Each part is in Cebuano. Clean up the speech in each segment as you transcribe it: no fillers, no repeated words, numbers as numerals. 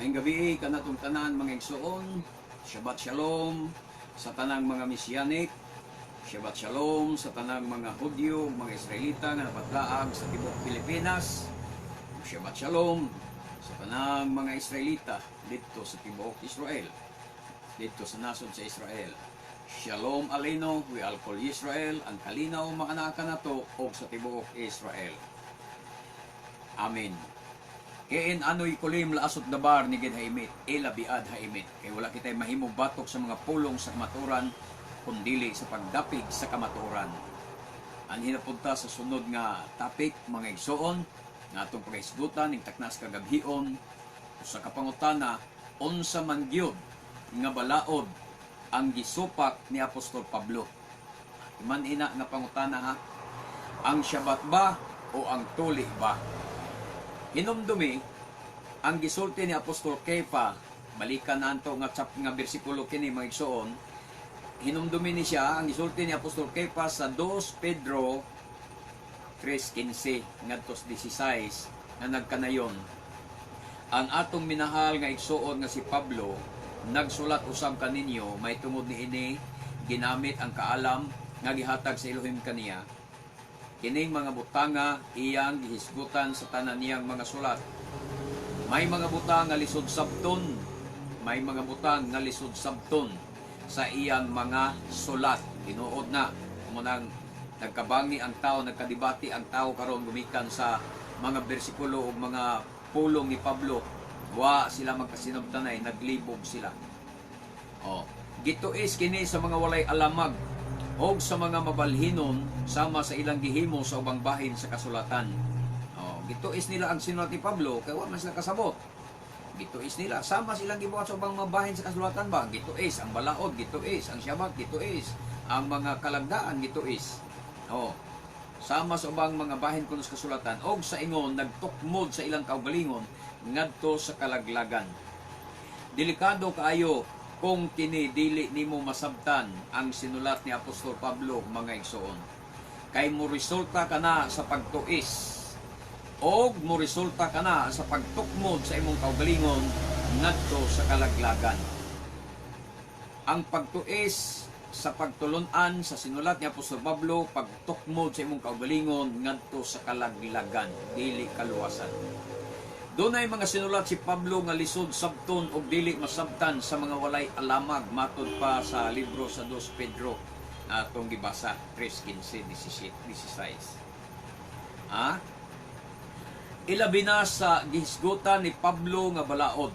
Maayong gabii kanatong tanan, mga igsoon. Shabbat Shalom sa tanang mga Messianic. Shabbat Shalom sa tanang mga Hudyo, mga Israelita nga napatlaag sa tibuok Pilipinas. Shabbat Shalom sa tanang mga Israelita didto sa tibuok Israel, didto sa nasod sa Israel. Shalom Aleinu we al kol Israel, ang kalinaw maanaa kanato og sa tibuok Israel. Amen. Kein anoy kolim laasot dabar niged haemet, ela biad haemet. Kay wala kitay mahimo batok sa mga pulong sa kamatuoran kun dili sa pagdapig sa kamatuoran. Anhi na pud ta sa sunod nga topic, mga igsoon, nga atong paghisgutan ning taknas kagabhion sa kapangutana, unsa man gyud nga balaod ang gisupak ni Apostol Pablo? Iman ina nga pangutana, ha. Ang Shabbat ba o ang tuli ba? Hinumdumi ang gisulti ni Apostol Kefa, balikan nato nga chap nga bersikulo kini, mga igsoon. Hinumdumi ni siya ang gisulti ni Apostol Kefa sa 2 Pedro 3:15 ngadto 16 nga nagkanayon: "Ang atong minahal nga igsuon nga si Pablo nagsulat usab kaninyo may tungod niini, ginamit ang kaalam nga gihatag sa Elohim kaniya. Kining mga butanga iyang gihisgutan sa tanan niyang mga sulat. May mga butang nga lisod sabton, may mga butang nga lisod sabton sa iyang mga sulat." Tinuod na munang nagkabangi ang tao, nagkadebate ang tao karon gumikan sa mga bersikulo ug mga pulong ni Pablo. Wa sila magkasinabtanay, naglibog sila. Oh, "Gituis kini sa mga walay alamag og sa mga mabalhinon sama sa ilang gihimo sa ubang bahin sa kasulatan." Oh, gituis nila ang sinulat ni Pablo kay wa man sila kasabot. Gituis nila sama silang gibuhat sa ubang mga bahin sa kasulatan ba? Gituis ang balaod, gituis ang Shabbat, gituis ang mga kalagdaan, gituis. Oh, sama sa ubang mga bahin kuno sa kasulatan og sa ingon nagtukmod sa ilang kaugalingon ngadto sa kalaglagan. Delikado kaayo kung kini dili nimo masabtan ang sinulat ni Apostol Pablo, mga igsoon. Kay mo resulta ka na sa pagtuis og mo resulta ka na sa pagtukmod sa imong kaugalingon ngadto sa kalaglagan. Ang pagtuis sa pagtulunan sa sinulat ni Apostol Pablo, pagtukmod sa imong kaugalingon ngadto sa kalaglagan, dili kaluwasan. Dunay mga sinulat si Pablo nga lisod sabton og dili masabtan sa mga walay alamag, matod pa sa libro sa 2 Pedro na atong gibasa 3:15 17 16. Ha? Ilabi na sa gihisgutan ni Pablo nga balaod.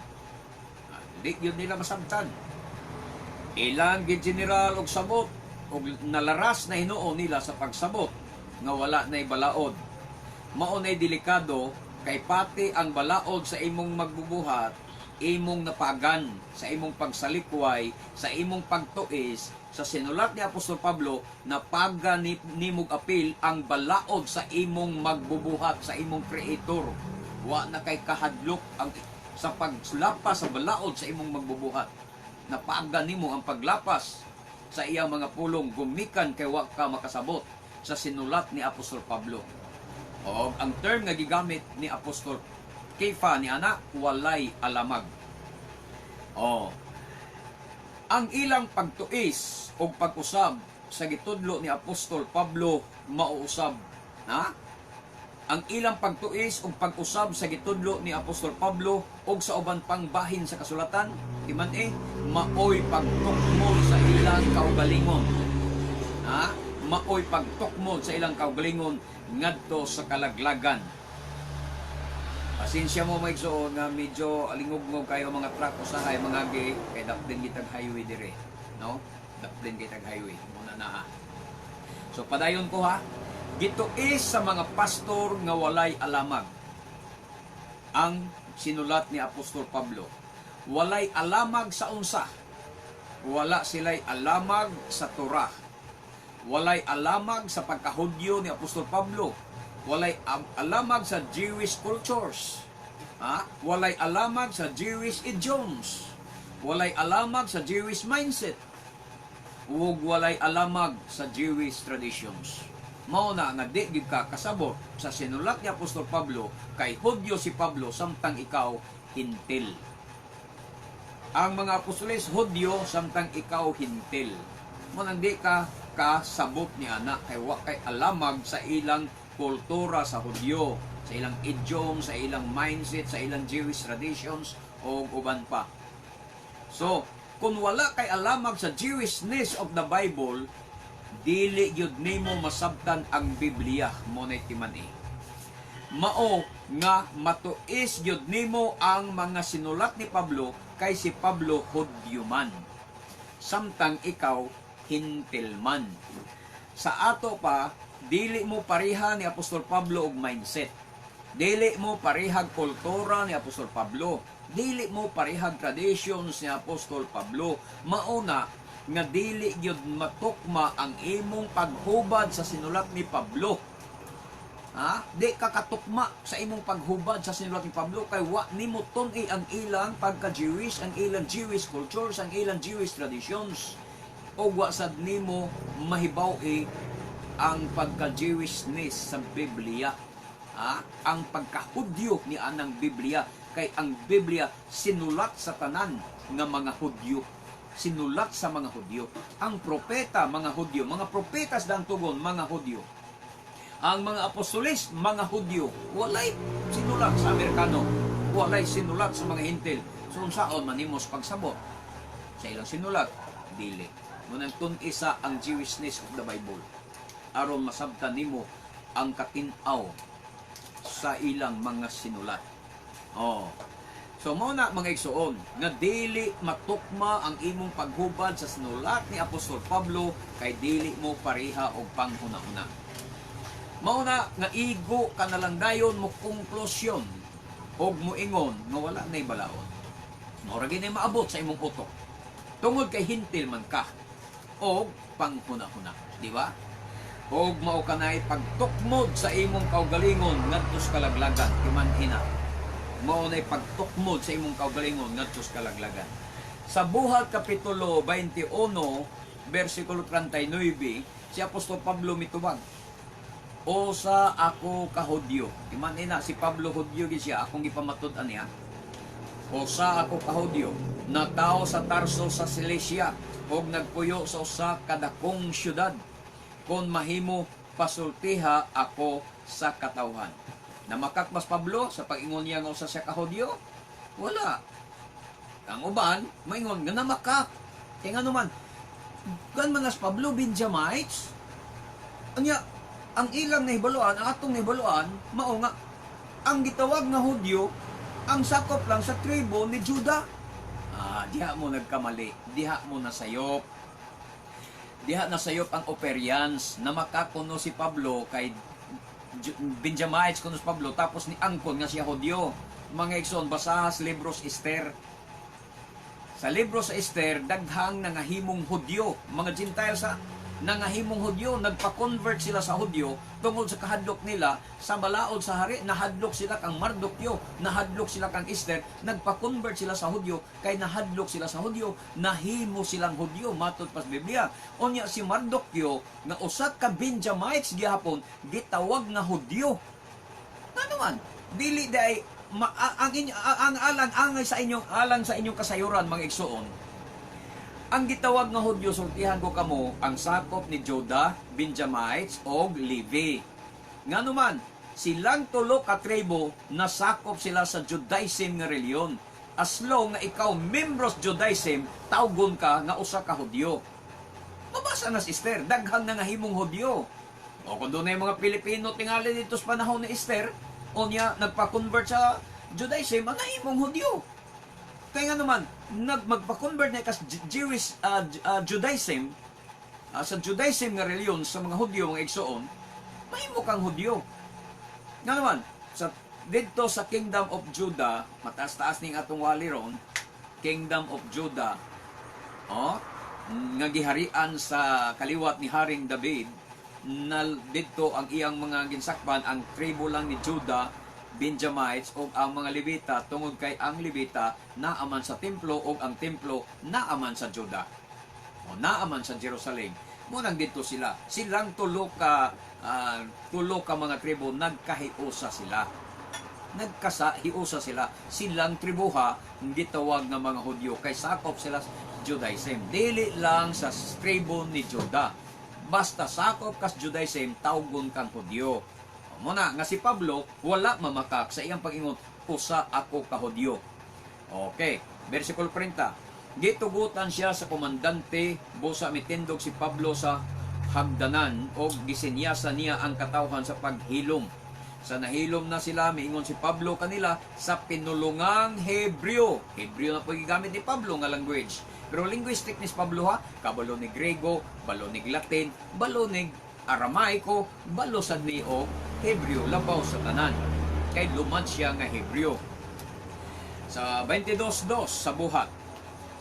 Ah, di yun nila masabtan. Ilang gi-general og sabot og nalaras na hinuon nila sa pagsabot nga wala na'y balaod. Mao na'y delikado kay pati ang balaod sa imong magbubuhat imong napagan sa imong pagsalikway, sa imong pagtuis sa sinulat ni Apostol Pablo, napagan ni nimog apil ang balaod sa imong magbubuhat, sa imong creator. Wa na kay kahadlok ang sa paglapas sa balaod sa imong magbubuhat. Napagan nimo ang paglapas sa iyang mga pulong gumikan kay wa ka makasabot sa sinulat ni Apostol Pablo. O ang term nga gigamit ni Apostol Kefa ni ana, walay alamag. Oh. Ang ilang pagtuis o pag-usab sa gitudlo ni Apostol Pablo mauusab. Ha? Ang ilang pagtuis o pag-usab sa gitudlo ni Apostol Pablo ug sa uban pang bahin sa kasulatan, iman eh, maoy pagtukmod sa ilang kaugalingon. Ha? Maoy pagtukmod sa ilang kaugalingon ngadto sa kalaglagan. Pasensya mo, mga igsoon, nga medyo alingugngog kayo mga truck usahay mga gi kay daplin kitag highway dire, no? Daplin kitag highway muna na, ha. So padayon ko, ha. Gituis sa mga pastor nga walay alamag ang sinulat ni Apostol Pablo. Walay alamag sa unsa? Wala sila'y alamag sa Torah. Walay alamag sa pagkahudyo ni Apostol Pablo. Walay alamag sa Jewish cultures. Ha? Walay alamag sa Jewish idioms. Walay alamag sa Jewish mindset. Ug walay alamag sa Jewish traditions. Mao na nga di gid ka kasabot sa sinulat ni Apostol Pablo kay Hudyo si Pablo samtang ikaw Hentil. Ang mga apostoles Hudyo, samtang ikaw Hintil. Mao nang di ka kasabot ni ana kay wa kay alamag sa ilang kultura sa Hudyo, sa ilang idiom, sa ilang mindset, sa ilang Jewish traditions o uban pa. So, kung wala kay alamag sa Jewishness of the Bible, dili gyud nimo masabtan ang Biblia. Mao nay timan-i. Mao nga matuis gyud nimo ang mga sinulat ni Pablo kay si Pablo Hudyo man, samtang ikaw Hintil man. Sa ato pa, dili mo pareha ni Apostol Pablo og mindset. Dili mo parehag kultura ni Apostol Pablo. Dili mo parehag traditions ni Apostol Pablo. Mauna nga dili gyud matukma ang imong paghubad sa sinulat ni Pablo. Ha? Di ka katukma sa imong paghubad sa sinulat ni Pablo kay wa nimo tun-i ang ilang pagka-Jewish, ang ilang Jewish cultures, ang ilang Jewish traditions. O wa sad nimo mahibaw-i ang pagka-Jewishness sa Biblia. Ha? Ang pagka-Hudyo ni anang Biblia kay ang Biblia sinulat sa tanan nga mga Hudyo, sinulat sa mga Hudyo. Ang propeta, mga Hudyo. Mga propeta sa Daang Tugon, mga Hudyo. Ang mga apostoles, mga Hudyo. Walay sinulat sa Amerikano. Walay sinulat sa mga Hintil. So, unsaon man nimo sa pagsabot sa ilang sinulat? Dili. Mao nang tun-isa ang Jewishness of the Bible aron masabtan nimo ang katin-aw sa ilang mga sinulat. Oh. So mao na, mga igsuon, nga dili matukma ang imong paghubad sa sinulat ni Apostol Pablo kay dili mo pareha og panghuna-huna. Mao na nga igo ka na lang dayon mo konklusyon og moingon nga wala nay balaod. Mao ra gini maabot sa imong utok. Tungod kay Hintil man ka og panghuna-huna, di ba? Og mao kanay pagtukmod sa imong kaugalingon ngadto sa kalaglagan, timan-i na. Mao nay pagtukmod sa imong kaugalingon ngadto sa kalaglagan. Sa Buhat Kapitulo 21, versikulo 39, si Apostol Pablo mitubag. "Usa ako ka Hudyo." Timan-i na, si Pablo Hudyo gid siya, akong gipamatud-an niya. "Usa ako ka Hudyo, natawo sa Tarso sa Cilicia, ug nagpuyo sa usa ka dakong syudad. Kon mahimo, pasultiha ako sa katawhan." Namakak ba si Pablo sa pag-ingon niya nga usa siya ka Hudyo? Wala. Ang uban, maingon nga namakak. Kaya nga naman, gan man as Pablo, Benjamites. Anya, ang ilang nahibaluan, ang atong nahibaluan, mao nga, ang gitawag nga Hudyo, ang sakop lang sa tribo ni Judah. Ah, diha mo nagkamali. Diha mo nasayop. Diha nasayop ang operians na makakuno si Pablo kay Benjamites kuno si Pablo, tapos ni angkon nga siya Hudyo. Mga igsoon, basaha sa libros Esther. Sa libro sa Esther, daghang nangahimong Hudyo, mga Gentiles sa nangahimong Hudyo, nagpa-convert sila sa Hudyo tungod sa kahadlok nila sa balaod sa hari. Nahadlok sila kang Mardokyo, nahadlok sila kang Esther, nagpa-convert sila sa Hudyo kay nahadlok sila sa Hudyo, nahimo silang Hudyo matod pa sa Biblia. Unya si Mardokyo nga usa ka Benjamites gihapon gitawag nga Hudyo. Ngano man, dili day ma, ang, inyo, ang alang angay sa inyong alang sa inyong kasayuran, mga igsuon. Ang gitawag nga Hudyo, sultihan ko kamo, ang sakop ni Judah, Benjamites og Levi. Ngano man, silang tulo ka tribo, nasakop sila sa Judaism nga reliyon. As long nga ikaw membro sa Judaism, tawgon ka nga usa ka Hudyo. Mabasa na si Esther, daghang nangahimong Hudyo. O kung doon mga Pilipino tingali dito sa panahon ni Esther, o niya nagpa-convert sa Judaism, ang nahimong Hudyo. Kaya nga naman, magpa-convert na kas Jewish Judaism, sa Judaism nga reliyon sa mga Hudyo, mga igsoon, mahimo kang Hudyo. Nga naman, sa didto sa Kingdom of Judah, mataas-taas ning atong wali ron, Kingdom of Judah, oh, nga giharian sa kaliwat ni Haring David, na didto ang iyang mga ginsakpan ang tribo lang ni Judah, Benjamites ug ang mga Levita, tungod kay ang Levita naaman sa templo ug ang templo naaman sa Judah o naaman sa Jerusalem. Mao nang didto sila. Silang tulo ka mga tribo, nagkahiusa sila. Nagkasa hiusa sila, silang tribuha gitawag nga mga Hudyo kay sakop sila sa Judaism. Dili lang sa tribo ni Juda. Basta sakop kas Judaism, tawgon kang Hudyo. Muna nga si Pablo wala mamakak sa iyang pag-ingon, "Usa ako ka Hudyo." Okay, versikulo 30. Gitugutan siya sa komandante busa mitindog si Pablo sa hagdanan o gisenyasa niya ang katawhan sa paghilom. Sa nahilom na sila, miingon si Pablo kanila sa pinulungang Hebreo. Hebreo na po gigamit ni Pablo nga language. Pero linguistic ni Pablo ha, kabalo ni Grego, balo ni Latin, balo ni Aramaiko, balo sad ni o Hebreo labaw sa tanan. Kay lumad siya nga Hebreo. Sa 22:2 sa Buhat,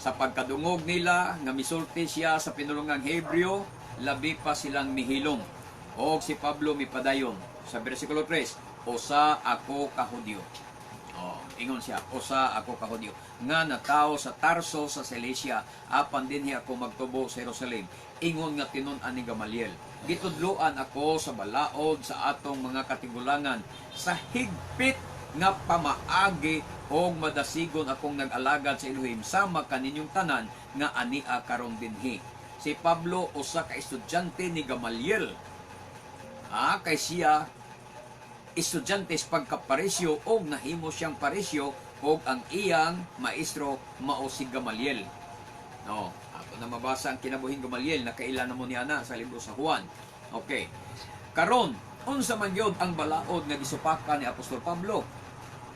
sa pagkadungog nila nga misulti siya sa pinulungang Hebreo, labi pa silang mihilom. Og si Pablo mipadayon sa versikulo 3, "Usa ako ka Hudyo." Oh, ingon siya, "Usa ako ka Hudyo nga natawo sa Tarso sa Cilicia, apan dinhi ako magtubo sa Jerusalem, ingon nga tinun-an ni Gamaliel. Gitudloan ako sa balaod sa atong mga katigulangan sa higpit nga pamaagi og madasigon akong nag-alagad sa Elohim sama kaninyong tanan nga ania karon dinhi." Si Pablo usa ka estudyante ni Gamaliel. Ah, kay siya estudyante sa pagkaparisyo og nahimo siyang parisyo og ang iyang maestro mao si Gamaliel. No, ato na mabasa ang kinabuhing Gamaliel, nakaila na mo niya na sa libro sa Juan. Okay. Karon, unsa man gyud ang balaod nga gisupakan ni Apostol Pablo?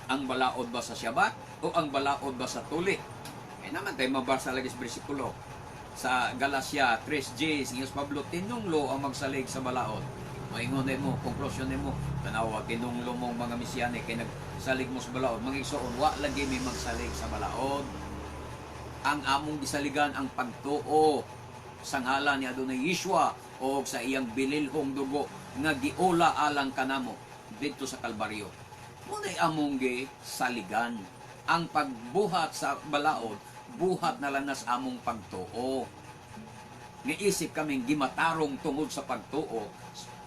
Ang balaod ba sa Syabat o ang balaod ba sa tuli? Eh naman tayo mabasa lagi sa bersikulo. Sa Galacia 3J, si Pablo, tinunglo ang magsalig sa balaod. Maingon mo, konklusyon mo, tanawa, tinunglo mong mga mesiyanik kay nagsalig mo sa balaod. Mga igsoon, wa lagi may magsalig sa balaod. Ang among gisaligan ang pagtuo sa ngalan ni Adonai Yeshua o sa iyang bililhong dugo nga giula alang kanamo didto sa Kalbaryo. Muna'y among saligan. Ang pagbuhat sa balaod, buhat na lang nas among pagtuo. Nga isip kaming gimatarong tungod sa pagtuo,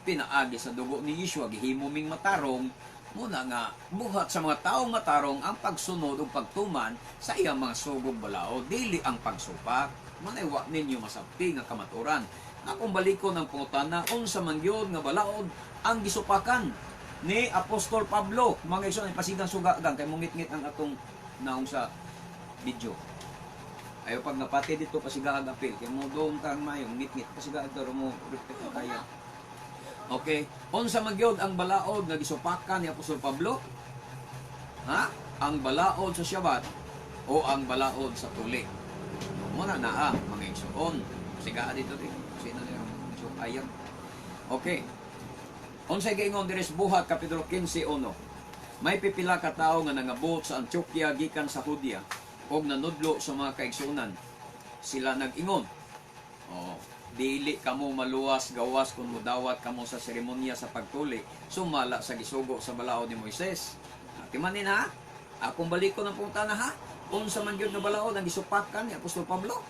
pinaagi sa dugo ni Yeshua, gihimo ming matarong, muna nga buhat sa mga taong matarong ang pagsunod o pagtuman sa iyang mga sugog balaod, dili ang pagsupak. Manay wa ninyo masabti nga kamaturan. Akong balikon ang pangutana, unsa man gyud nga balaod ang gisupakan ni Apostol Pablo? Mga igsoon, pasigang suga gang kay mungit-ngit ang atong naong sa video. Ayo pag napati dito, pasigaag apil kay mo doon kang mayo ngit-ngit, pasigaag daro mo reflect kaya. Okay, unsa man gyud ang balaod nga gisupakan ni Apostol Pablo? Ha? Ang balaod sa Syabat o ang balaod sa tuli? Muna naa mga igsoon. Sigaa dito di. Sino niya? So, ayag. Okay. Unsay giingon diri sa Buhat kapitulo 15:1? May pipila ka tawo nga nangabot sa Antioquia gikan sa Judea og nanudlo sa mga kaigsunan. Sila nag-ingon, "Oh, dili kamo maluwas gawas kung mudawat kamo sa seremonya sa pagtuli sumala sa gisugo sa balaod ni Moises." Timanin ha. Akong balikon ang pangutana ha. Unsa man gyud nga balaod ang gisupakan ni Apostol Pablo?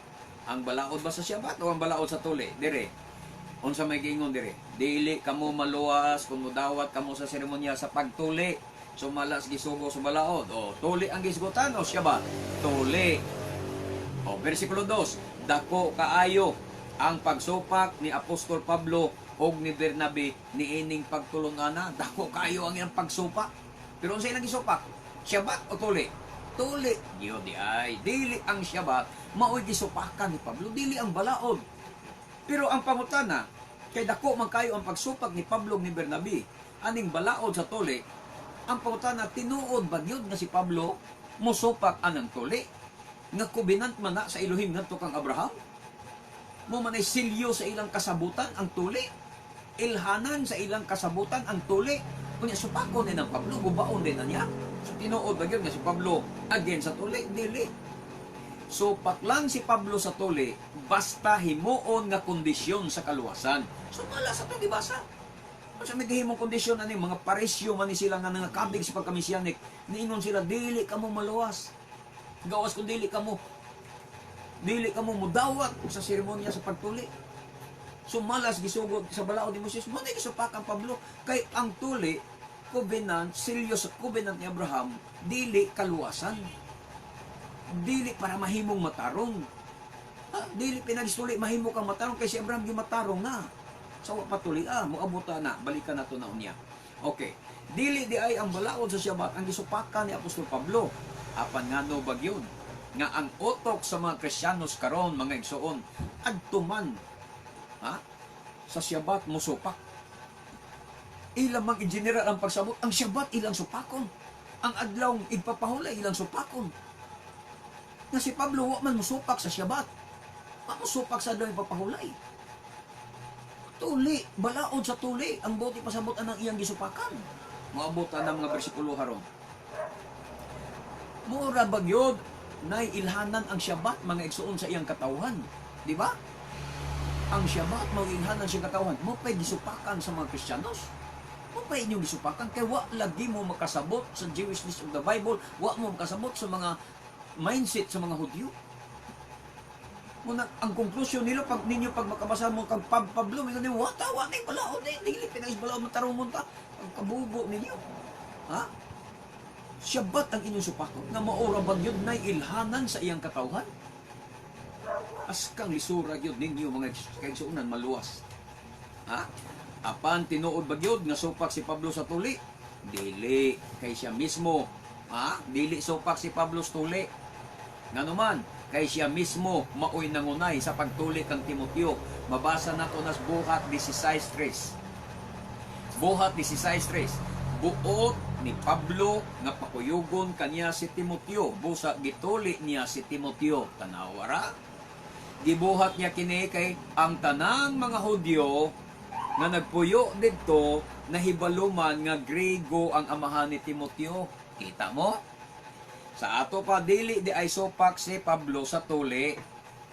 Ang balaod ba sa Syabat o ang balaod sa tuli? Dire. Unsa may giingon dire? "Dili kamo maluwas kung mudawat kamo sa seremonya sa pagtuli sumala sa gisugo sa balaod." O, tuli ang gisgutan o Syabat? Tuli. O, versikulo 2, dako kaayo ang pagsupak ni Apostol Pablo og ni Bernabe niining pagtulun-ana. Dako kaayo ang iyang pagsupak. Pero unsa ilang gisupak? Syabat o tuli? Tuli. Diyo di ay dili ang Syabat mao'y gisupakan ni Pablo, dili ang balaod. Pero ang pangutana, kay dako man kayo ang pagsupak ni Pablo ug ni Bernabe aning balaod sa tuli, ang pangutana, tinuod ba gyud nga si Pablo mosupak anang tuli? Nga covenant man na sa Elohim ngadto kang Abraham? Mo man ay silyo sa ilang kasabutan ang tuli. Ilhanan sa ilang kasabutan ang tuli. Kunya supakon din ang Pablo, gubaon din na niya. So tinuod ba gyud nga si Pablo against sa tuli? Dili. Supak lang si Pablo sa tuli basta himuon nga kondisyon sa kaluwasan. So mala sa itong gibasa. Sa may gihimong kondisyon ani mga parisyo man ni sila nga nangakabig sa pagka-Mesianic, niingon sila, "Dili kamo maluwas gawas kung dili kamo mudawat sa seremonya sa pagtuli sumalas gisugod sa balaod ni Moises." Mo na gisupak ang Pablo kay ang tuli Covenant, selyo sa covenant ni Abraham, dili kaluwasan. Dili para mahimong matarong. Ha? Dili pinagistuli mahimo kang matarong kay si Abraham matarong na. Sa wa patuli ah, moabota na, balikan nato na unya. Okay. Dili di ay ang balaod sa Syabat ang gisupakan ni Apostol Pablo. Apan ngano bagyon nga ang utok sa mga Kristiyanos karon, mga igsoon, adto man, ha, sa Syabat mosupak. Ilang mang general ang pagsabot, ang Syabat ilang supakon. Ang adlaw igpapahulay ilang supakon. Nga si Pablo wa man musupak sa Syabat. Wa musupak sa adlaw igpapahulay. Tuli, balaod sa tuli, ang buot ipasabot anang iyang gisupakan. Moabot ang mga bersikulo haron. Mura bagyod nay ilhanan ang Syabat, mga igsuon, sa iyang katawhan. Di ba? Ang Syabat mao ilhanan sa katawhan. Mao pa'y gisupakan sa mga Kristiyanos. Mao pa'y inyong gisupakan kay wa lagi mo makasabot sa Jewishness of the Bible, wa mo makasabot sa mga mindset sa mga Hudyo. Muna, ang konklusyon nila pag ninyo pag makabasa mo kang Pablo, may ganun, wa ta, wa na balaod eh, dili pinagis balaod matarong mo ta, pagkabubo ninyo. Ha? Syabat ang inyong supakon nga maura bagyod nay ilhanan sa iyang katawhan. Askang lisura gyud ninyo, mga kaigsuonan, maluwas. Ha? Apan tinuod bagyod nga supak si Pablo sa tuli? Dili kay siya mismo. Ha? Dili supak si Pablo sa tuli. Nganuman, kay siya mismo maoy nangunay sa pagtuli kang Timoteo. Mabasa nato nas Buhat 16:3. Buhat 16:3. Buot ni Pablo nga pakuyugon kaniya si Timoteo. Busa gituli niya si Timoteo. Tanawara. Gibuhat niya kini kay ang tanang mga Hudyo nga nagpuyo didto nahibaluman nga Grego ang amahan ni Timoteo. Kita mo? Sa ato pa, dili di ay supak si Pablo sa tuli.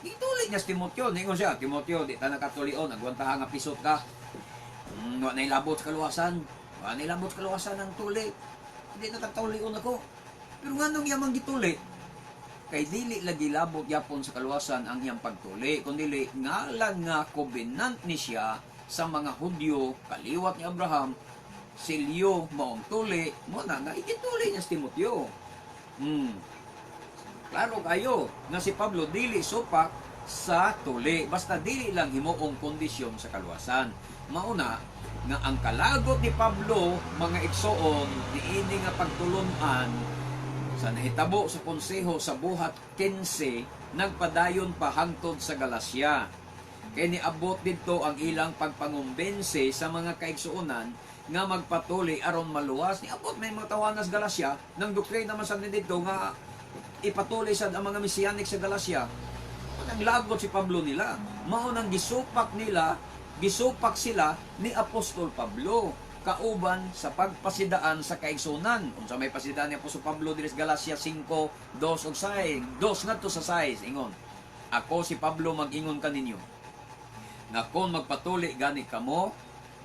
Gituli niya si Timoteo. Ningon siya, "Timoteo, di ta nakatulion. Agwantaha nga pisot ka. Wa na ilabot sa kaluwasan. Wa na ilabot sa kaluwasan ang tuli. Hindi na tatulion ako." Pero nganong yamang gituli? Kay dili lagi labot yapon sa kaluwasan ang iyang pagtuli, kundi ngalan nga covenant ni siya sa mga Hudyo, kaliwat ni Abraham, silyo maong tuli, mo na nga igituli niya si Timoteo. Klaro kayo nga si Pablo dili supak sa tuli. Basta dili lang himuong kondisyon sa kaluwasan. Mauna nga ang kalagot ni Pablo, mga igsoon, niini nga pagtulunan sa nahitabo sa konseho sa Buhat 15 nagpadayon pa hangtod sa Galacia. Kay niabot didto ang ilang pagpangumbinse sa mga kaigsuonan nga magpatuli aron maluwas. Niabot may mga tawanas Galacia nang doktrina man sad didto nga ipatuli sad ang mga Messianic sa Galacia. Nang lagot si Pablo nila. Mao nang gisupak nila, gisupak sila ni Apostol Pablo kauban sa pagpasidaan sa kaigsunan. Unsa may pasidaan ni Apostol Pablo diri sa Galacia 5, 2 ug 6, 2 ngadto sa 6, ingon: "Ako si Pablo mag-ingon kaninyo nga kon magpatuli gani kamo,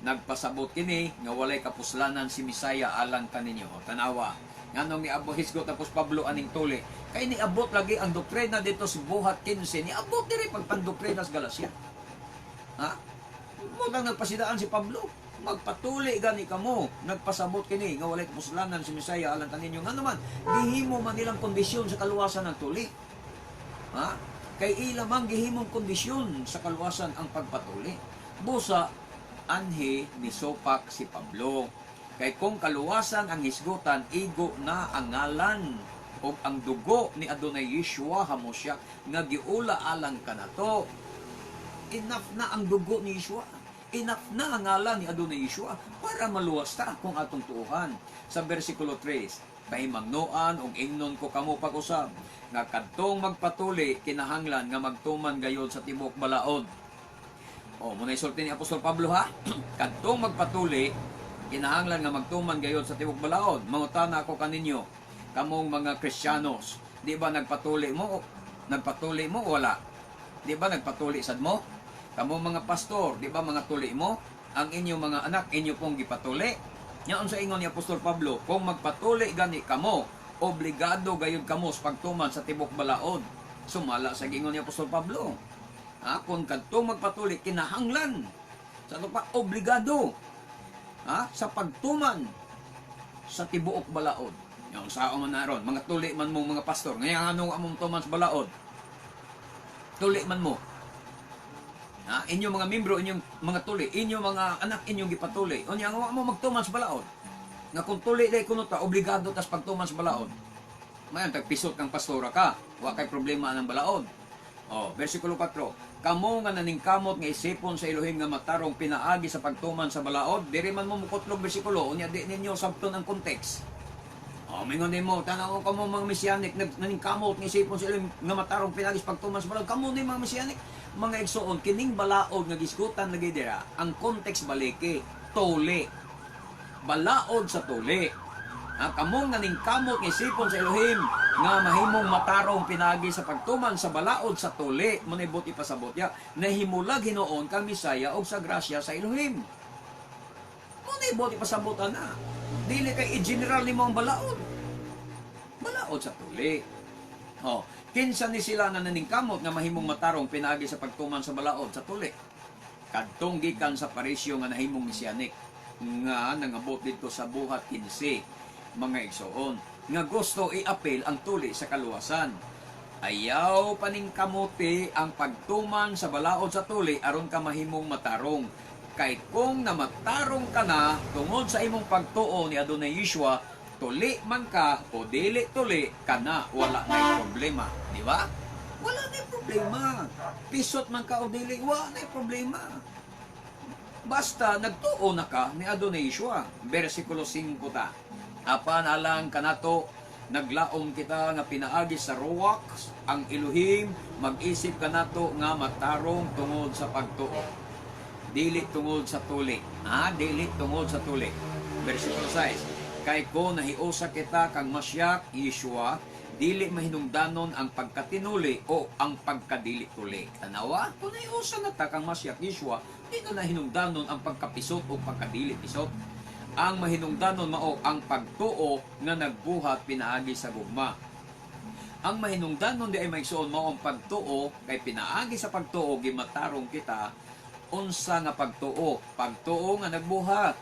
nagpasabot kini nga walay kapuslanan si Misaya alang kaninyo." O, tanawa. Nganong niabot hisgot tapos Pablo aning tuli? Kay niabot lagi ang doktrina dito sa Buhat 15, niabot diri pagpandoktrina sa Galacia. Ha? Mo nang nagpasidaan si Pablo. "Magpatuli gani kamo, nagpasabot kini nga walay kapuslanan si Misaya alang kaninyo." Nga naman, gihimo man nilang kondisyon sa kaluwasan ng tuli. Ha? Kay ila man gihimong kondisyon sa kaluwasan ang pagpatuli. Busa anhi ni supak si Pablo. Kay kung kaluwasan ang hisgutan, igo na ang ngalan o ang dugo ni Adonai Yeshua Hamosyak nga giula alang kanato. Enough na ang dugo ni Yeshua. Enough na ang ngalan ni Adonai Yeshua para maluwas ta kung atong tuuhan. Sa versikulo 3, "Pahimangnoan og ingnon ko kamo pag-usab nga kadtong magpatuli kinahanglan nga magtuman gayod sa tibok balaod." O, muna isulti ni Apostol Pablo, ha. Kadtong magpatuli kinahanglan nga magtuman gayod sa tibok balaod. Mangutana ako kaninyo, kamong mga Kristiyanos, di ba nagpatuli mo? Nagpatuli mo o wala? Di ba nagpatuli sad mo? Kamong mga pastor, di ba mga tuli mo? Ang inyong mga anak, inyo pong gipatuli. Nya unsa ingon ni Apostol Pablo? Kung magpatuli gani kamo, obligado gayud kamo sa pagtuman sa tibok balaod. Sumala sa gingon ni Apostol Pablo. Ha? Kung kadtong magpatuli, kinahanglan. Sa ano pa, obligado. Ha? Sa pagtuman Sa tibuok balaod. Yung sao man na ron, mga tuli man mo mga pastor, ngayon anong among tuman sa balaod? Tuli man mo. Ha? Inyong mga membro, inyong mga tuli, inyong mga anak, inyong gipatuli. Unya nga wa mo magtuman sa balaod. Nga kung tuli day kuno ta, obligado tas pagtuman sa balaod. Mayon tagpisot kang pastora ka, wa kay problema ng balaod. Oh, versikulo 4. Kamo nga naningkamot nga isipon sa Elohim nga matarong pinaagi sa pagtuman sa balaod, diri man mo mukutlog bersikulo, unya di ninyo sabton ang context. Oh, mingon nimo, tanaw kamo mga mesianic nag naningkamot nga isipon sa Elohim nga matarong pinaagi sa pagtuman sa balaod. Kamo ni mga mesianic, mga igsoon, kining balaod nga gisgutan lagi dira, ang context baliki, tuli. Balaod sa tuli. Ha, kamong naningkamot nga isipon sa Elohim nga mahimong matarong pinagi sa pagtuman sa balaod sa tuli, manibot ipasabot ya, nahimulag hinuon kang Misaya og sa grasya sa Elohim. Munibot ipasabot ana. Dili kay i-general nimo ang balaod. Balaod sa tuli. Oh, kinsa ni sila na naningkamot nga mahimong matarong pinaagi sa pagtuman sa balaod sa tuli? Kadtong gikan sa Parisyo nga nahimong mesianic nga nangabot didto sa Buhat 15, mga igsoon, nga gusto i-appeal ang tuli sa kaluwasan. Ayaw paningkamuti ang pagtuman sa balaod sa tuli aron ka mahimong matarong. Kay kung namatarong ka na tungod sa imong pagtuo ni Adonai Yeshua, tuli man ka o dili tuli ka na, wala na problema. Di ba? Wala na problema. Pisot man ka o dili, wala na problema. Basta nagtuo na ka ni Adonai Yeshua. Versikulo 5 ta. Apan alang kanato, naglaom kita nga pinaagi sa Ruach ang Elohim mag-isip kanato nga matarong tungod sa pagtuo. Dili tungod sa tuli. Ha? Dili tungod sa tuli. Versikulo 6. Kay ko nahiusa kita kang Masyak Yeshua, dili mahinungdanon ang pagkatinuli o ang pagkadili tuli. Tanawa, kung nahiusa na ta kang Masyak Yeshua, di na nahinungdanon ang pagkapisot o pagkadili pisot. Ang mahinungdanon mao ang pagtuo nga nagbuhat pinaagi sa gugma. Ang mahinungdanon di ay maigsuon mao ang pagtuo, kay pinaagi sa pagtuo gimatarong kita. Unsa nga pagtuo? Pagtuo nga nagbuhat.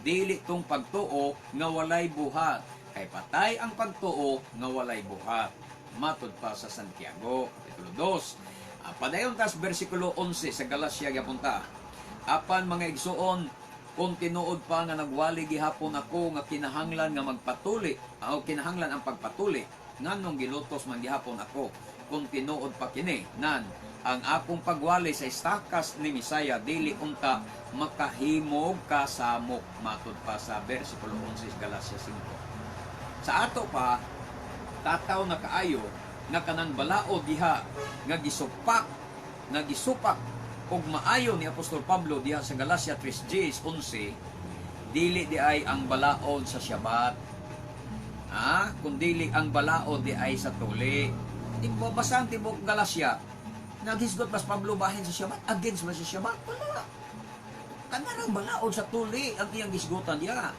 Dili tong pagtuo nga walay buhat. Kay patay ang pagtuo nga walay buhat. Matod pa sa Santiago, Kapitulo 2. Padayon tas versikulo 11 sa Galacia gyapon ta. Apan mga igsuon, kung tinuod pa nga nagwali gihapon ako nga kinahanglan nga magpatuli, o kinahanglan ang pagpatuli, nganong gilutos man gihapon ako? Kung tinuod pa kini, nan, ang akong pagwali sa estakas ni Misaya dili unta makahimog kasamok, matod pa sa versikulo 11 Galacia 5. Sa ato pa, tataw na kaayo nga kanang balaod diha nga gisupak og maayo ni Apostol Pablo diha sa Galacia 3:11, dili di ay ang balaod sa Syabat. Ah, kun dili ang balaod di ay sa tuli. Di ba basan tibok Galacia? Naghisgot ba si Pablo bahin sa Syabat? Against ba sa Syabat? Wala. Kanarang balaod sa tuli ang iyang gisgutan diha.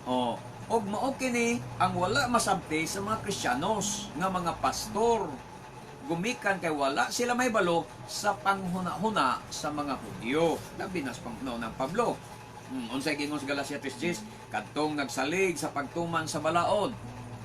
Oh, og mao kini ang wala masabti sa mga Kristiyanos nga mga pastor. Gumikan kay wala sila may balo sa panghuna-huna sa mga Hudyo. Labi na sa panghuna ng Pablo. Unsay gingon sa Galacia 3:10? Kadtong nagsalig sa pagtuman sa balaod.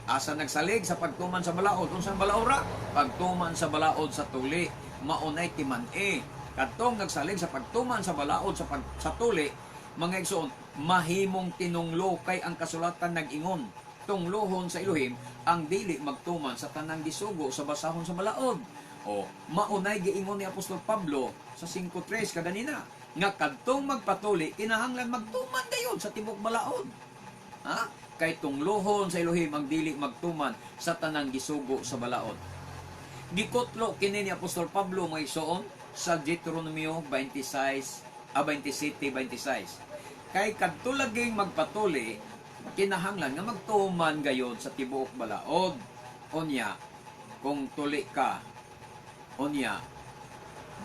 Asa nagsalig sa pagtuman sa balaod? Unsang balaora? Pagtuman sa balaod sa tuli. Maunay timan-e. Kadtong nagsalig sa pagtuman sa balaod sa tuli, mga igsoon, mahimong tinunglo, kay ang kasulatan nag-ingon, tunglohon sa Elohim ang dili magtuman sa tanang gisugo sa basahon sa balaod. O, maunay giingon ni Apostol Pablo sa 5.3 kaganina, nga kadtong magpatuli, kinahanglan magtuman dayon sa tibok balaod. Ha? Kay tunglohon sa Elohim ang dili magtuman sa tanang gisugo sa balaod. Gikutlo kini ni Apostol Pablo, mga igsoon, sa Deuteronomio 26 a 27:26. Kay kadto laging magpatuli, kinahanglan nga magtuman gayon sa tibuok balaod. Unya, kung tuli ka, unya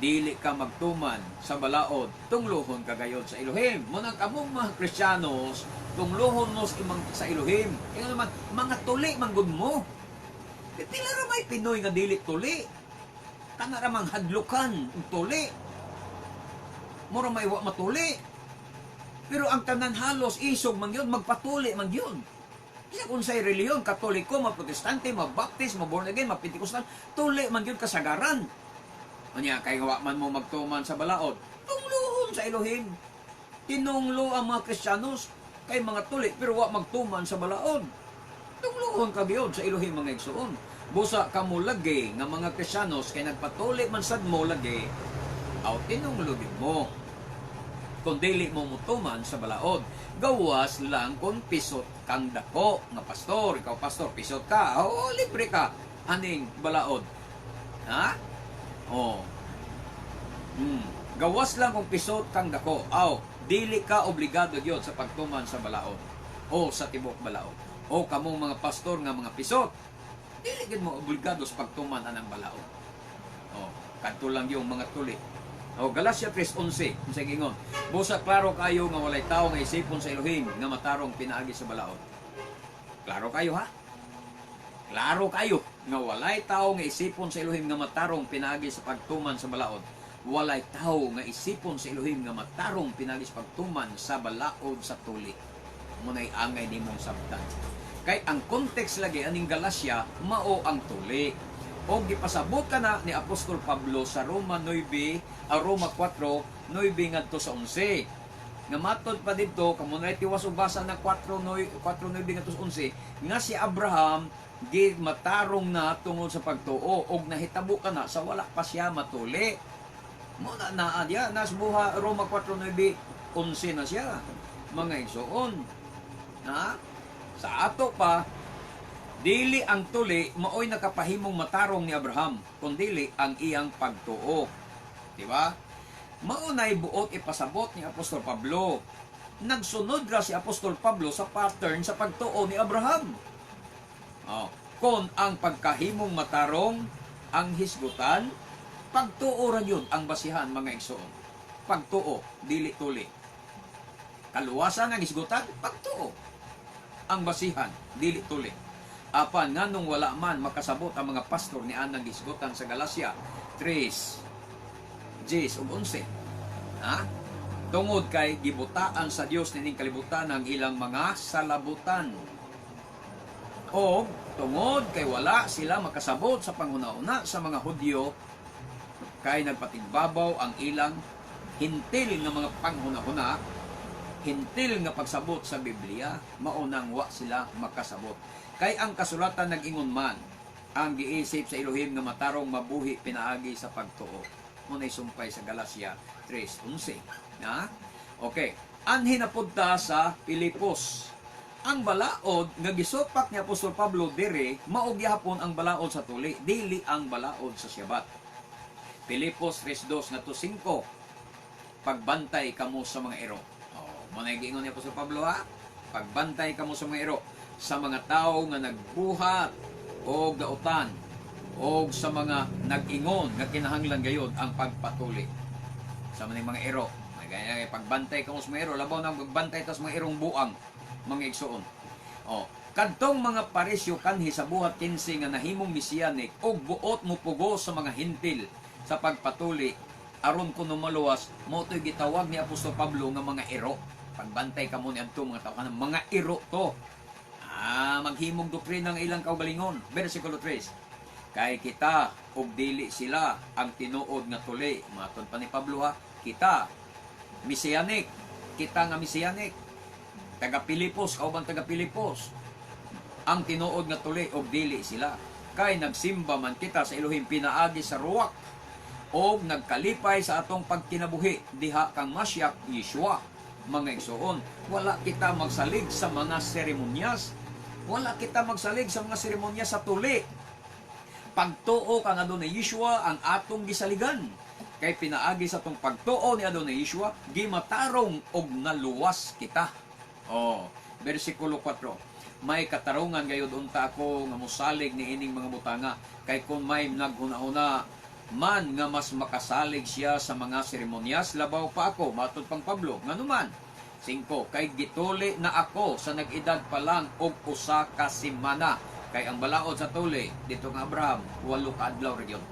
dili ka magtuman sa balaod, tungluhon ka gayon sa Elohim. Munang kamong mga Kristiyanos, tungluhon mo sa Elohim. Kaya naman, mga tuli manggod mo. Pila ra may Pinoy nga dili tuli? Kana ra mang hadlukan og tuli. Mura may wa matuli. Pero ang tanan halos isog man yun, magpatuli man yun. Bisag unsay relihiyon, Katoliko, ma Protestante, ma Baptist, ma Born again, ma Pentecostal, tuli man gyud kasagaran. Unya kay wa man mo magtuman sa balaod, tungloon sa Elohim. Tinunglo ang mga Kristiyanos kay mga tuli pero wa magtuman sa balaod. Tungloon ka gyud sa Elohim, mga igsoon. Busa kamo lagi nga mga Kristiyanos kay nagpatuli man sad mo lagi, aw tinunglo gyud mo kung dili mo mutuman sa balaod. Gawas lang kung pisot kang dako nga pastor. Ikaw pastor, pisot ka. Oo, libre ka aning balaod. Ha? Oh. Gawas lang kung pisot kang dako. Aw, dili ka obligado gyud sa pagtuman sa balaod o sa tibok balaod. O kamong mga pastor nga mga pisot, dili gyud mo obligado sa pagtuman anang balaod. Oh, kadto lang yung mga tuli. O Galatia 3:11, unsay giingon? "Busa klaro kayo nga walay tawo nga isipon sa Elohim nga matarong pinaagi sa balaod." Klaro kayo, ha? Klaro kayo nga walay tawo nga isipon sa Elohim nga matarong pinaagi sa pagtuman sa balaod. Walay tawo nga isipon sa Elohim nga matarong pinaagi sa pagtuman sa balaod sa tuli. Muna'y angay nimong sabtan. Kay ang context lagi aning Galacia mao ang tuli. O gipasabot ka na ni Apostol Pablo sa Roma 9, a Roma 4, 9 ngadto sa 11. Nga matod pa didto, kamo na tiwas og basa na 4 9 4 9 ngadto sa 11, nga si Abraham gi matarong na tungod sa pagtuo og nahitabo ka na sa wala pa siya matuli. Mo na naa diya nas buha Roma 4 9 11 na siya. Mga igsoon. Na sa ato pa, dili ang tuli maoy nakapahimong matarong ni Abraham, kundili ang iyang pagtuo. Di ba? Mao nay buot ipasabot ni Apostol Pablo. Nagsunod ra si Apostol Pablo sa pattern sa pagtuo ni Abraham. Oh, kon ang pagkahimong matarong ang hisgutan, pagtuo ra yun ang basihan, mga igsoon. Pagtuo, dili tuli. Kaluwasan ang hisgutan, pagtuo ang basihan, dili tuli. Apan nganong wala man makasabot ang mga pastor ni anang hisgutan sa Galacia 3, 10 ug 11? Ha? Tungod kay gibutaan sa Dios nining kalibutan ang ilang mga salabutan. O tungod kay wala sila makasabot sa panghuna-una sa mga Hudyo kay nagpatigbabaw ang ilang hintil nga mga panghuna-huna, hintil nga pagsabot sa Biblia, maunang wa sila makasabot. Kay ang kasulatan nag-ingon man, ang giisip sa Elohim nga matarong mabuhi pinaagi sa pagtuo. Muna'y sumpay sa Galacia 3:11. Na? Okay. Anhi na pud ta sa Pilipos. Ang balaod nga gisupak ni Apostol Pablo dire, mao gihapon ang balaod sa tuli, dili ang balaod sa Syabat. Pilipos 3:2 ngadto 5. "Pagbantay kamo sa mga iro." Oh, mo na giingon ni Apostol Pablo, ha. "Pagbantay kamo sa mga iro, sa mga tawo nga nagbuhat og dautan og sa mga nag-ingon nga kinahanglan gayod ang pagpatuli." Sa mga mga iro. Kaya pagbantay kamo sa mga iro, labaw nang pagbantay ta sa mga irong buang, mga igsoon. Oh, kadtong mga Pariseo kanhi sa Buhat 15 nga nahimong Mesianic og buot mo pugo sa mga Hintil sa pagpatuli aron kuno maluwas, mo to'y gitawag ni Apostol Pablo nga mga iro. "Pagbantay kamo ni adto mga tawo kanang mga iro to. Ah, maghimog doktrina ng ilang kaugalingon." Versikulo 3. "Kay kita ug dili sila ang tinuod nga tuli." Matod pa ni Pablo, ha. Kita Mesianic, kita nga Mesianic. Taga Pilipos, kauban taga Pilipos. Ang tinuod nga tuli ug dili sila. "Kay nagsimba man kita sa Elohim pinaagi sa Ruach og nagkalipay sa atong pagkinabuhi diha kang Mashiach Yeshua." Mga igsoon, wala kita magsalig sa mga seremonyas. Wala kita magsalig sa mga seremonya sa tuli. Pagtuo kang Adonai Yeshua ang atong gisaligan. Kay pinaagi sa atong pagtuo ni Adonai Yeshua, gimatarong og naluwas kita. Oh, versikulo 4. "May katarungan gayud unta ako nga mosalig ni ining mga butanga, kay kung may naghuna-huna man nga mas makasalig siya sa mga seremonyas, labaw pa ako," matod pang Pablo. Nganuman? 5. "Kay gituli na ako sa nag-edad pa lang og 1 ka semana." Kay ang balaod sa tuli dito nga Abraham, 8 ka adlaw ra gyud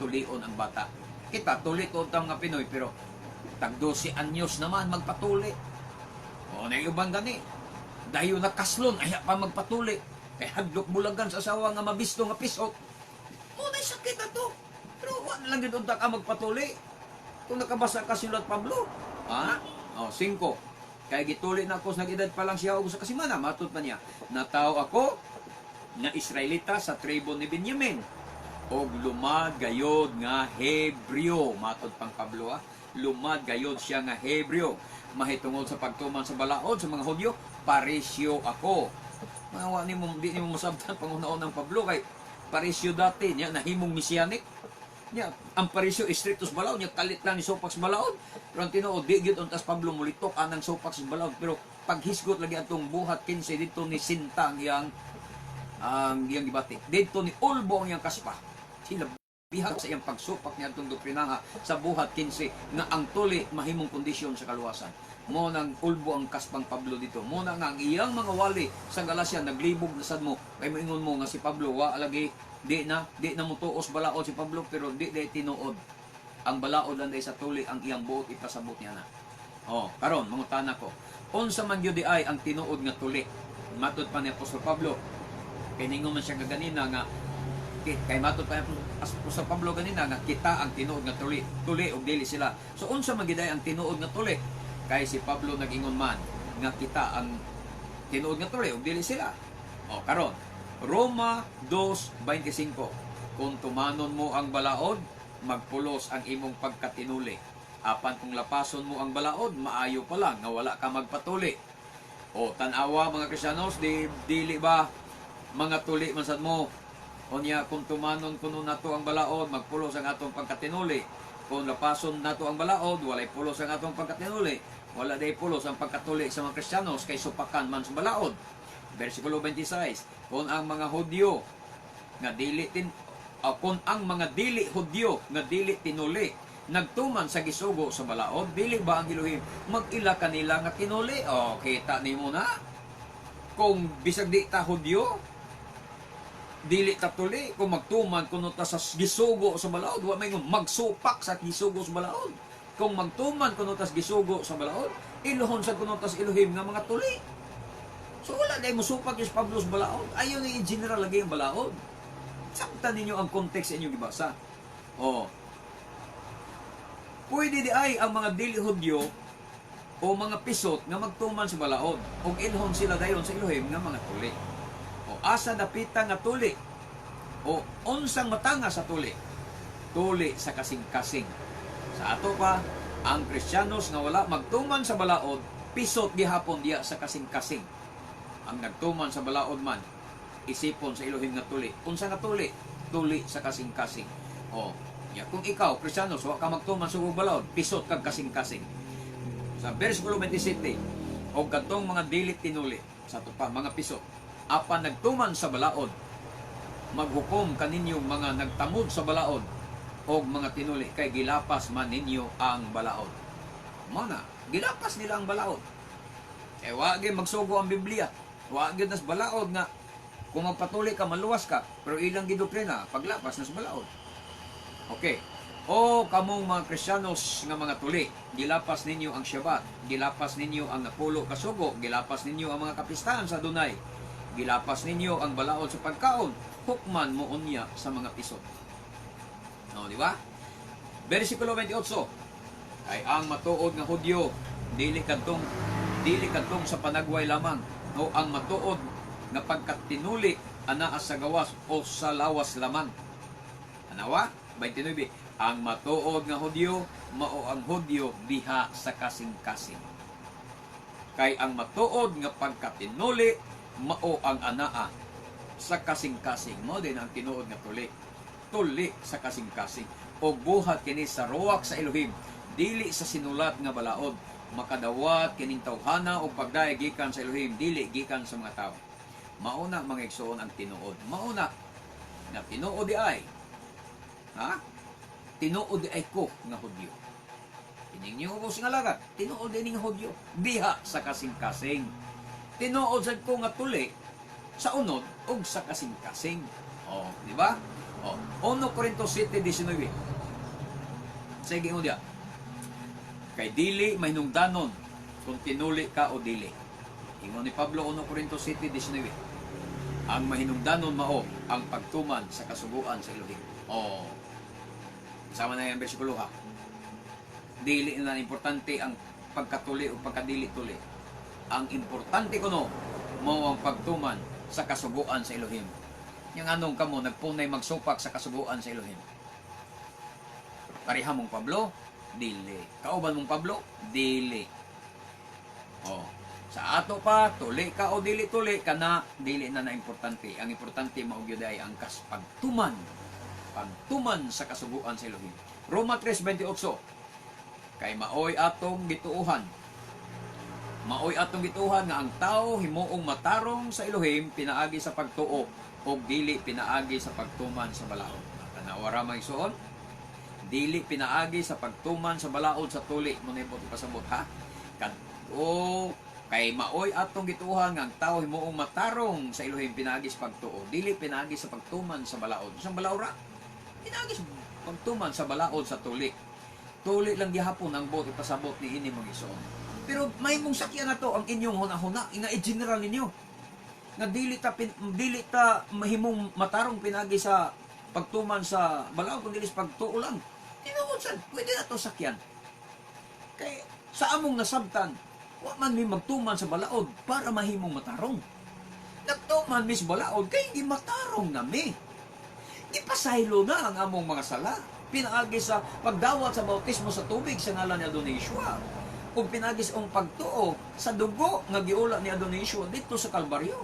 tulion ang bata. Kita tuli to ta mga Pinoy, pero tag 12 anyos naman magpatuli. O na uban gani. Dayon nakaslon, ayha pa magpatuli. Kay hadlok bulagan sa asawa nga mabisto nga pisot. Mao na sakit ato. Pero wa na lang gyud unta ka magpatuli. Kung nakabasa ka sinulat Pablo. Ha? Oh, 5. Kay gituli na ako sa nag-edad pa lang siya og sa kasimana, matod pa niya. Natawo ako nga Israelita sa tribo ni Benjamin og lumad gayod nga Hebreo. Matod pang Pablo, ah. Lumad gayod siya nga Hebreo. Mahitungod sa pagtuman sa balaod sa mga Hudyo, Parisyo ako. Mga wa nimo, di nimo masabtan pangunaon ng Pablo kay Parisyo dati niya nahimong Mesianic. Nya ang Parisyo istriktos balaod niya, kalit lang ni supak sa balaod. Pero ang tinuod, di gyud untas Pablo mulitok anang supak sa balaod, pero paghisgot lagi atong Buhat 15, dito ni sinta ang iyang gibati. Dito ni ulbo ang iyang kaspa. Sila bihag sa iyang pagsupak niya atong doktrinaha sa Buhat 15 nga ang tuli mahimong kondisyon sa kaluwasan. Mo nang ulbo ang kaspang Pablo dito. Mo na nga ang iyang mga wali sa Galacia naglibog na sad mo kay moingon mo nga si Pablo wa lagi di na mo tuos balaod si Pablo, pero di day tinuod. Ang balaod lang day sa tuli ang iyang buot ipasabot niya na. Oh, karon mangutana ko. Unsa man gyud di ay ang tinuod nga tuli? Matod pa ni Apostol Pablo. Kay ningon man siya kaganina nga kay matod pa ni Apostol Pablo ganina nga kita ang tinuod nga tuli ug dili sila. So unsa man gyud ay ang tinuod nga tuli? Kay si Pablo nag-ingon man nga kita ang tinuod nga tuli ug dili sila. O karon, Roma 2:25. Kung tumanon mo ang balaod, magpulos ang imong pagkatinuli. Apan kung lapason mo ang balaod, maayo pa lang nga wala ka magpatuli. O tan-awa, mga Kristiyanos, di dili ba mga tuli man sad mo? Unya kung tumanon kuno nato ang balaod, magpulos ang atong pagkatinuli. Kung lapason nato ang balaod, walay pulos ang atong pagkatinuli. Wala day pulos ang pagkatuli sa mga Kristiyanos kay supakan man sa balaod. Versikulo 26, kung ang mga Hudyo nga dili tin o kung ang mga dili Hudyo nga dili tinuli nagtuman sa gisugo sa balaod, dili ba ang Elohim mag-ila kanila nga tinuli? O kita nimo na. Kung bisag di ta Hudyo, dili ta tuli, kung magtuman kuno ta sa gisugo sa balaod, wa may magsupak sa gisugo sa balaod. Kung magtuman kuno ta sa gisugo sa balaod, ilohon sa kuno ta sa Elohim nga mga tuli. So wala dahil musupak yung Pablo sa balaod. Ayaw na i-general lagi ang balaod. Sabtan ninyo ang context sa inyong gibasa. Oh. Pwede di ay ang mga dili Hudyo o mga pisot nga magtuman sa balaod ug ilhon sila dayon sa Elohim nga mga tuli. O asa dapita nga tuli? O unsang matanga sa tuli? Tuli sa kasing-kasing. Sa ato pa, ang Kristiyanos nga wala magtuman sa balaod, pisot gihapon diya sa kasing-kasing. Ang nagtuman sa balaod man, isipon sa Elohim nga tuli. Unsa nga tuli? Tuli sa kasing-kasing. O, ya, kung ikaw, Kristiyanos, wa ka magtuman sa balaod, pisot kag kasing-kasing. Sa versikulo 27, o kadtong mga dili tinuli, sa ato pa, mga pisot, apan nagtuman sa balaod, maghukom kaninyong mga nagtamod sa balaod og mga tinuli kay gilapas man ninyo ang balaod. Mao na, gilapas nila ang balaod. Eh wa gyud magsugo ang Biblia. Wa gyud nas balaod nga kung magpatuli ka, maluwas ka, pero ilang gidoktrina paglapas nas balaod. Okay. O kamong mga Kristiyanos nga mga tuli, gilapas ninyo ang Shabbat, gilapas ninyo ang napulo ka sugo, gilapas ninyo ang mga kapistahan sa Adonai, gilapas ninyo ang balaod sa pagkaon, hukman mo unya sa mga pisot. No, di ba? Versikulo 28. Kay ang matuod nga Hudyo dili kadtong sa panagway lamang o ang matuod nga pagkatinuli anaa sa gawas o sa lawas lamang. Anawa? 29. Ang matuod nga Hudyo mao ang Hudyo diha sa kasing-kasing. Kay ang matuod nga pagkatinuli mao ang anaa sa kasing-kasing. Mao din ang tinuod nga tuli. Tuli sa kasing-kasing. O buhat kini sa ruwak sa Elohim, dili sa sinulat nga balaod. Makadawat kining tawhana o pagdayeg gikan sa Elohim, dili gikan sa mga tao. Mauna, mga igsoon, ang tinuod. Mauna na tinuod di ay, ha? Tinuod di ay ko nga Hudyo. Ining niyo ko nga lagat, tinuod din nga Hudyo diha sa kasing-kasing. Tinuod sad ko nga tuli sa unod ug sa kasing-kasing. Oh, di ba? Oh, 1 Corinto 7:19. Sige mo diya. Kay dili mahinungdanon kung tinuli ka o dili. Ingon ni Pablo, 1 Corinto 7:19. Ang mahinungdanon mao ang pagtuman sa kasuguan sa Elohim. Oh. Sama na yung bersikulo, ha. Dili na importante ang pagkatuli o pagkadili tuli. Ang importante kuno mao ang pagtuman sa kasuguan sa Elohim. Yang anong kamo nagpunay magsupak sa kasuguan sa Elohim? Pareha mong Pablo? Dili. Kauban mong Pablo? Dili. Oh. Sa ato pa, tuli ka o dili tuli, kana dili na na importante. Ang importante mao gyud ay ang kas pagtuman. Pagtuman sa kasuguan sa Elohim. Roma 3:28. Kay maoy atong gituohan. Maoy atong gituohan nga ang tao himuong matarong sa Elohim pinaagi sa pagtuo ug dili pinaagi sa pagtuman sa balaod. Tanawa ra, mga igsoon. Dili pinaagi sa pagtuman sa balaod sa tuli mo na ipasabot, ha. Kadto kay maoy atong gituohan nga ang tao himuong matarong sa Elohim pinaagi sa pagtuo, dili pinaagi sa pagtuman sa balaod. Isang balaod ra? Pinaagi sa pagtuman sa balaod sa tuli. Tuli lang gihapon ang buot ipasabot ni ini, mga igsoon. Pero may mong sakyan na to ang inyong huna-huna, nga i-general ninyo. Nga dili ta mahimong matarong pinagi sa pagtuman sa balaod kun dili sa pagtuo lang. Tinuod sad, pwede na to sakyan. Kay sa among nasabtan, wa man mi magtuman sa balaod para mahimong matarong. Nagtuman mi sa balaod kay gimatarong na mi. Gipasaylo na ang among mga sala pinaagi sa pagdawat sa bautismo sa tubig sa ngalan ni Adonai Yeshua ug pinaagi sa ang pagtuo sa dugo nga giula ni Adonai Yeshua dito sa Kalbaryo.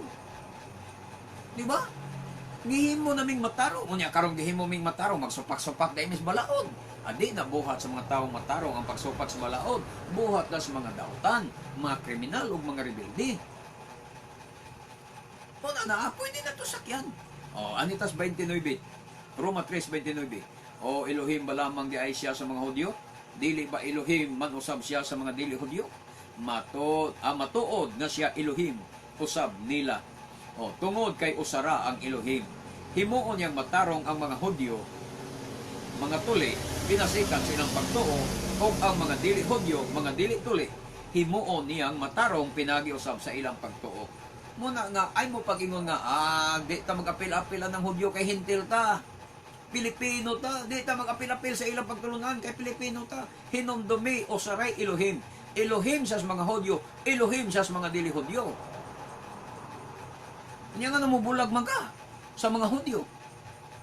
Di ba? Gihimo naming matarong. Unya karong gihimo ming matarong, magsupak-supak dahil mis balaod. Adi na buhat sa mga taong matarong ang pagsupak sa balaod. Buhat na sa mga dautan, mga kriminal ug mga rebelde. Una na, pwede na to sakyan. O, anitas 29. Roma 3:29. O Elohim ba lamang di ay siya sa mga Hudyo? Dili ba Elohim man usab siya sa mga dili Hudyo? Matuod nga siya Elohim usab nila. O, tungod kay usara ang Elohim, himuon niyang matarong ang mga Hudyo, mga tuli, pinasikan sa ilang pagtuo, o ang mga dili Hudyo, mga dili tuli, himuon niyang matarong pinagi usab sa ilang pagtuo. Muna nga, ay mo pag-ingon nga, di ta mag-apil-apil ng Hudyo kay Hentil ta. Pilipino ta, di ta mag-apil-apil sa ilang pagtulunan kay Pilipino ta. Hinumdumi, usaray Elohim. Elohim sa mga Hudyo, Elohim sa mga dili Hudyo. Nya nga namubulag man ka sa mga Hudyo?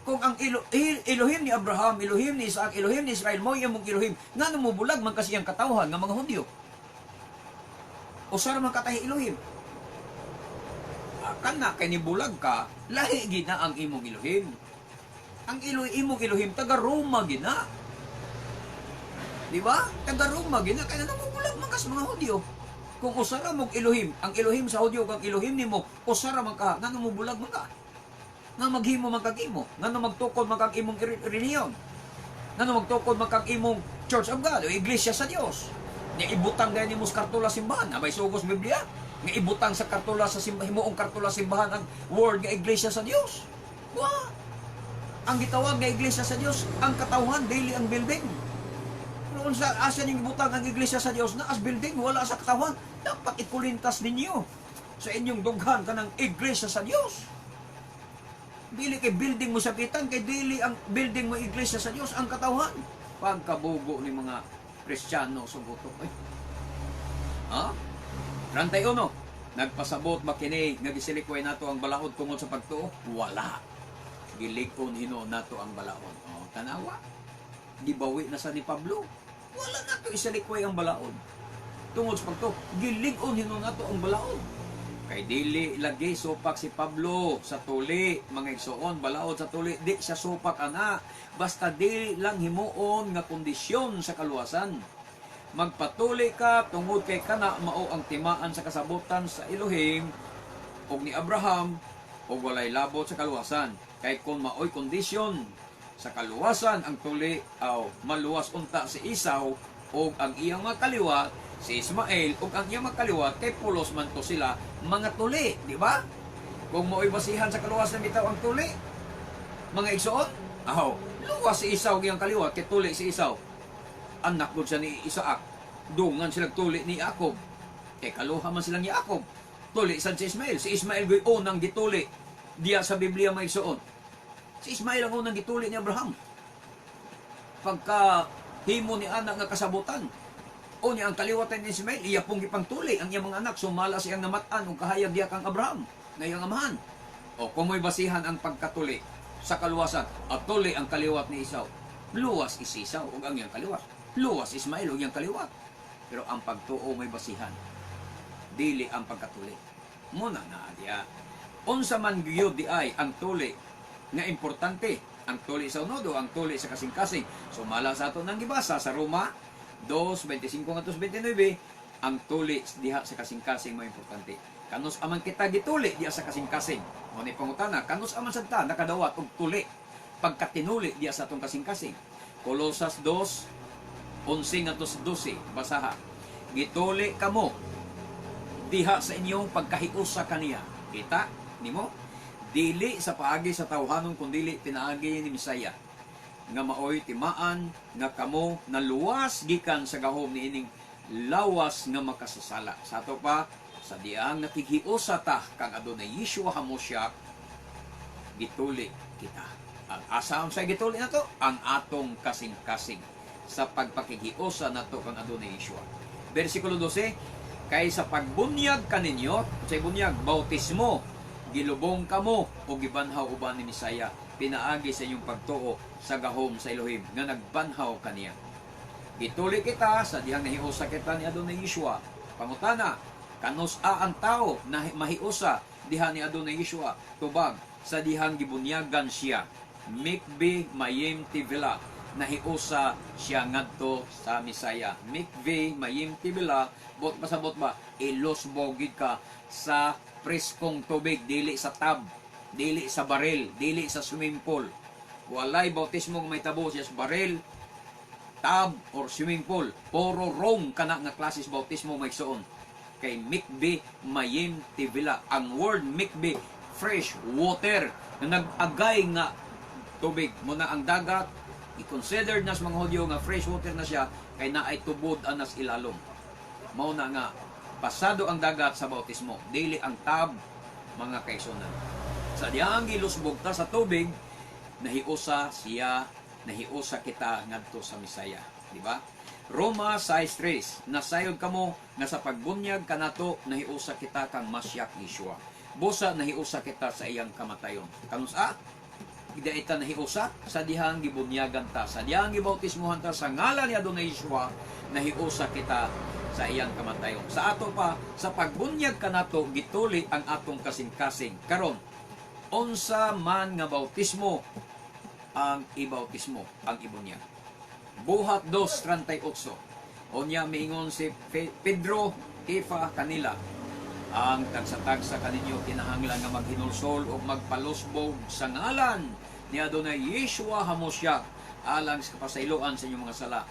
Kung ang Elohim ni Abraham, Elohim ni Isaac, Elohim ni Israel, mo mong Elohim, nga namubulag man kasi ang katawhan nga mga Hudyo? Usara man katahi Elohim. Kana kay nibulag ka, lahi gina ang imong Elohim. Ang imong Elohim taga Roma gina. Di ba? Taga Roma gina kay namubulag man ka sa mga Hudyo? Kung usara mong Elohim, ang Elohim sa Hudyo kang Elohim nimo, usara man ka, nga namubulag man ka? Nga maghimo man kag imo, nga magtukod man kag imong relihiyon. Nga magtukod man kag imong Church of God o Iglesia sa Dios. Nga ibutang dahil nimo sa kartula simbahan, abay sugos Biblia. Nga ibutang sa kartula sa simbahan, himuong kartula simbahan ang word nga Iglesia sa Dios. Wa. Ang gitawag nga Iglesia sa Dios, ang katawhan, dili ang building. Pero unsa asa ning ibutang ang Iglesia sa Dios na as building, wala sa katawhan, dapat ikulintas ninyo sa inyong dughan kanang Iglesia sa Dios. Dili kay building mo sapitan, kay dili ang building mo Iglesia sa Dios, ang katawhan. Pagkabugo ni mga Kristiyano sa guto. Ay. Ha? 31. Nagpasabot ba kini nga gisilikway nato ang balaod tungod sa pagtuo? Wala. Gilig-on hinuon nato ang balaod. Oh, tanawa. Gibawi na sa ni Pablo. Wala nato isalikway ang balaod tungod sa pagtuo. Gilig-on hinuon nato ang balaod. Kay dili lagi supak si Pablo sa tuli, mga igsoon, balaod sa tuli, di siya supak ana. Basta dili lang himuon nga kondisyon sa kaluwasan. Magpatuli ka tungod kay kana mao ang timaan sa kasabutan sa Elohim og ni Abraham og walay labot sa kaluwasan. Kay kung maoy kondisyon sa kaluwasan ang tuli, aw maluwas unta si Esau og ang iyang mga kaliwat, si Ismael ug ang iyang mga kaliwat, kay pulos man to sila mga tuli, di ba? Kung maoy basihan sa kaluwasan bitaw ang tuli, mga igsoon, aw luwas si Esau ug iyang kaliwat kay tuli si Esau. Anak gud siya ni Isaac. Dungan sila tuli ni Jacob. Kay kaluha man silang Jacob. Tuli sad si Ismael. Si Ismael goy unang gituli diya sa Biblia, mga igsoon. Si Ismael ang unang gituli ni Abraham. Pagka himo ni anak nga kasabutan. O niya ang kaliwatan ni Ismael, iya pong gipangtuli ang iyang mga anak, sumala siyang namatan ug kahayag diya kang Abraham, nga iyang amahan. O kung mo'y basihan ang pagkatuli sa kaluwasan, at tuli ang kaliwat ni Esau. Luwas is Esau ug ang iyang kaliwat. Luwas Ismael ug iyang kaliwat. Pero ang pagtuo may basihan. Dili ang pagkatuli. Muna na diya. Unsa man gyud di ay ang tuli nga importante, ang tuli sa unod o ang tuli sa kasing-kasing? Sumala sa ato nang gibasa sa Roma 2:25 ngadto 29, ang tuli diha sa kasing-kasing mo importante. Kanus aman kita gituli diha sa kasing-kasing? Mo ni pangutana, kanus aman sad ta nakadawat og tuli, pagkatinuli diha sa atong kasing-kasing? Kolosas 2:11 ngadto 12, basaha. Gituli kamo diha sa inyong pagkahiusa kaniya. Kita nimo? Dili sa paagi sa tawhanon kundili pinaagi ni Misaya nga maoy timaan nga kamo naluwas gikan sa gahom niining lawas nga makasasala. Sa ato pa, sa diang nakighiusa ta kang adunay Yeshua Hamosyak, gituli kita. Ang asa sa gituli nato? Ang atong kasing-kasing sa pagpakighiusa nato kang adunay Yeshua. Versikulo 12, kay sa pagbunyag kaninyo, sa bunyag, bautismo, gilubong kamo o gibanhaw uban ni Misaya pinaagi sa inyong pagtuo sa gahom sa Elohim nga nagbanhaw kaniya. Gituli kita sa dihang nahiusa kita ni Adonai Yeshua. Pangutana, kanus a ang tao na mahiusa diha ni Adonai Yeshua? Tubag, sa dihang gibunyagan siya. Mikve mayim tivila. Nahiusa siya ngadto sa Misaya. Mikve mayim tivila, bot pasabot ba? Ilusbog gid ka sa preskong tubig, dili sa tub, dili sa baril, dili sa swimming pool. Walay bautismo nga mahitabo siya sa baril, tub or swimming pool. Puro wrong kana nga klases bautismo, mga igsoon. Kay mikve mayim tivila. Ang word mikve, fresh water, na nag-agay nga tubig. Muna ang dagat, i-consider na sa mga Hudyo nga fresh water na siya kay naay tubod anas ilalom. Mao na nga pasado ang dagat sa bautismo, dili ang tub, mga kaigsunan. Sa diyang gilusbog ta sa tubig, nahiusa siya, nahiusa kita ngadto sa Misaya, di ba? Roma 6:3, nasayod kamo nga sa pagbunyag kanato nahiusa kita kang Masyak Yeshua. Busa nahiusa kita sa iyang kamatayon. Kanus a? Ida ita nahiusa sa dihang gibunyagan ta, sa dihang gibautismuhan ta sa ngalan ni Adonai Yeshua, nahiusa kita sa iyang kamatayon. Sa ato pa, sa pagbunyag kanato gituli ang atong kasing-kasing. Karon, unsa man nga bautismo ang ibautismo, ang ibunyag? Buhat 2:38. Unya miingon si Pedro Kefa kanila, "Ang tagsa-tagsa kaninyo kinahanglan nga maghinulsol o magpalusbog sa ngalan ni Adonai Yeshua Hamosyak alang sa kapasayloan sa inyong mga sala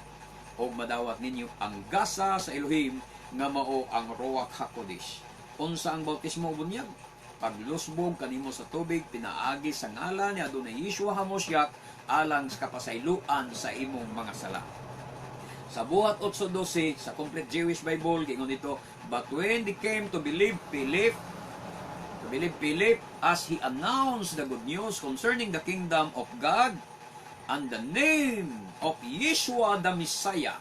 ug madawat ninyo ang gasa sa Elohim nga mao ang Ruach HaKodesh." Unsa ang bautismo o bunyag? Paglusbog kanimo sa tubig pinaagi sa ngalan ni Adonai Yeshua Hamosyak alang sa kapasayloan sa imong mga sala. Sa Buhat 8:12 sa Complete Jewish Bible, giingon dito, "But when they came to believe Philip as he announced the good news concerning the kingdom of God and the name of Yeshua the Messiah."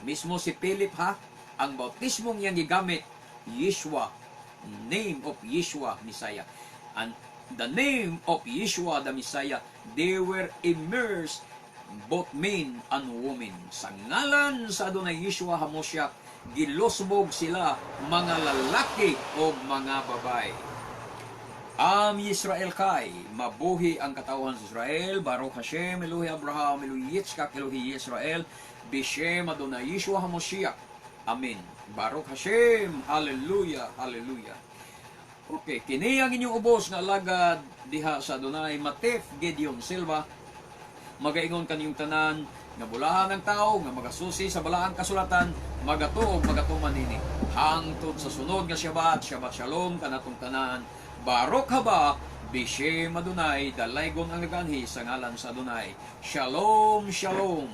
Mismo si Philip ha, ang bautismong iyang gigamit, Yeshua, name of Yeshua Messiah. "And the name of Yeshua the Messiah, they were immersed, both men and women." Sa ngalan sa Adonai Yeshua Hamosyak, gilusbog sila, mga lalaki o mga babae. Am Yisrael Kai, mabuhi ang katawhan sa Israel, Baruch Hashem, Elohi Abraham, Elohi Yitzchak, Elohi Israel, Bishem Adonai Yeshua Hamoshiach. Amen. Baruch Hashem, Hallelujah, Hallelujah. Okay, kini ang inyong ubos nga alagad diha sa Adonai, Matef Gideon Silva. Magaingon kaniyong tanan nga bulahan ang tao nga magasusi sa balaang kasulatan, magatuo ug magatuman nini. Hangtod sa sunod nga Shabbat, Shabbat Shalom kanatong tanan. Baruch haba Bishem Adonai, dalaygon ang naganhi sa ngalan sa Adonai. Shalom, shalom.